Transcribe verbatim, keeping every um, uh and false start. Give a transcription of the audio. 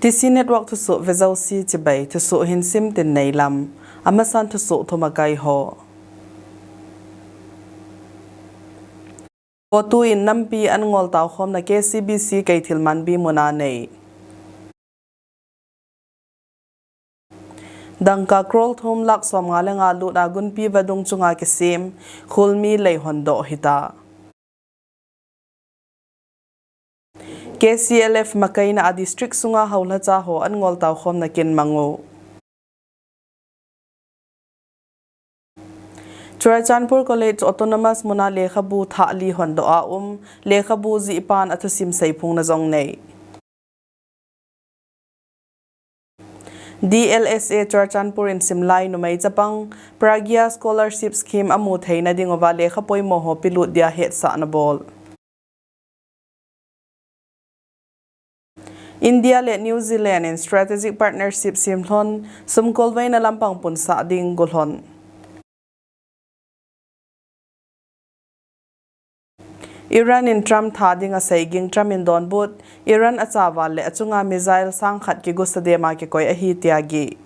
C C Network thusoh vejouse chibai, thusoh hin simtin neilam. Amasan thusoh thum akai ho. CoTU in nampi an ngol taokhomna K C B C Keithelmanbi muna nei. Dangka crore thum lakh somnga le nga lutna gunpi vadung chunga kisem, khulmi lei hondoh hita. K C L F makaina a district sunga haolhacha ho an ngol taokhomna kin mang u. Churachandpur College Autonomous muna lekhabu thah li hondoh a um, lekhabu jihpan athusim seiphongna jong nei. D L S A Churachandpur in simlai numei chapang Pragya Scholarship Scheme amu theina dinguva lekha poimo ho pelut dia hetsahna bol. India le New Zealand in strategic partnership semlhon, sumkolveina lampang punsah ding golhon. Iran in Trump tha ding asei ging, Trump in donbut, Iran achaval le achunga missile sangkhat kigusa dema kikoi ahi tia gih.